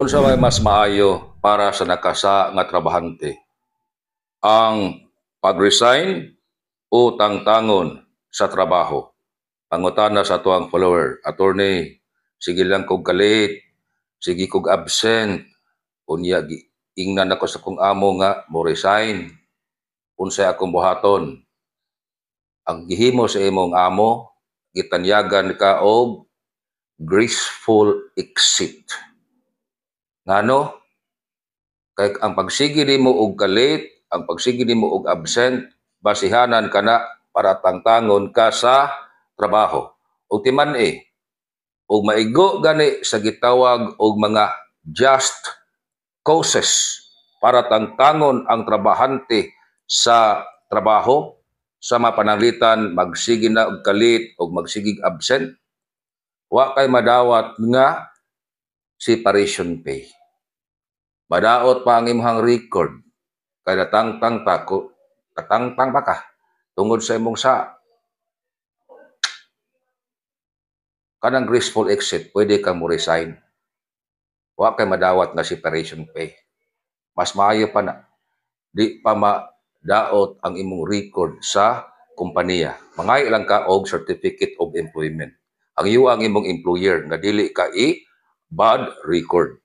Unsa may mas maayo para sa nakasa nga trabahante? Ang pag-resign o tangtangon sa trabaho? Pangutana sa atuang follower, "Attorney, sige lang kog ka-late, sige kog absent, unya ingnan ako sa kong amo nga mo resign. Unsay akong buhaton?" Ang gihimo sa imong amo, gitanyagan ka og graceful exit. Ngano? Kay ang pagsige nimo og ka-late, ang pagsige nimo og absent, basihanan kana para tangtangon ka sa trabaho. Og timan-i, og maigo gani sa gitawag og mga just causes para tangtangon ang trabahante sa trabaho, sa mapananglitan magsige na og ka-late og magsigig absent, wa kay madawat nga separation pay. Madaot pa ang imong record kay natangtang ta ko, natangtang pa ka tungod sa imong sa kanang graceful exit, pwede kang mo resign. Wa kay madawat nga separation pay. Mas maayo pa na di pa madaot ang imong record sa kompanya. Mangayo lang ka og certificate of employment. Ang iyo ang imong employer nga dili ka i bad record.